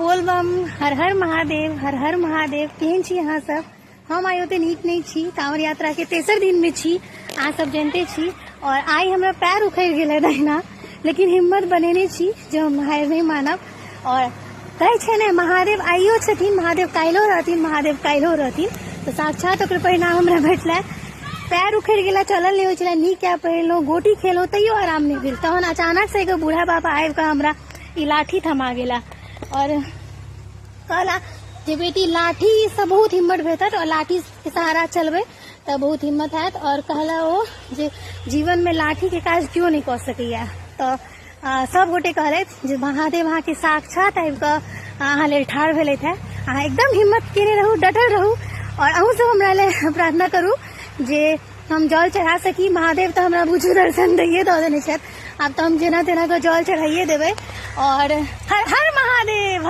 बोलबम हर हर महादेव, हर हर महादेव। केहन छी अहाँ सब? हम आइ ओते नीक नहि छी। कांवर यात्रा के तेसर दिन में छी, अहाँ सब जानते छी। और आइ हमरा पैर उखड़ि गेल है दहिना, लेकिन हिम्मत बनेने छी जे हम हारि नहि मानब। और कहै छै ने, महादेव आइयो छथिन, महादेव काल्हिो रहथिन, महादेव काल्हिो रहथिन। तऽ साक्षात ओकर परिणाम हमरा भेटलै। पैर उखड़ि गेला, चलल नहि होइ छलै, नीक कए पहिरलहुँ, गोटी खेलहुँ, तैयो आराम नहि भेल। तहन अचानक से एगो बूढ़ा बाबा आबि कऽ हमरा ई लाठी थमा गेला और कहला जे बेटी, लाठीसँ बहुत हिम्मत भेटत और लाठीके सहारा चलबै तऽ बहुत हिम्मत हैत। और कहला ओ जे जीवनमे लाठीके काज केओ नहि कऽ सकैया। तऽ सब गोटे कहलथि जे महादेव अहाँके साक्षात आबि कऽ अहाँ लेल ठाढ़ भेलथि है। अहाँ एकदम हिम्मत केने रहू, डटल रहू और अहूँ सब हमरा लेल प्रार्थना करू जे हम जल चढ़ा सकी। महादेव तऽ हमरा बुझू दर्शन दैये दऽ देने छथि, आब तऽ हम जेना तेना कऽ जल चढ़ाइए देबै। और हर हर महादेव।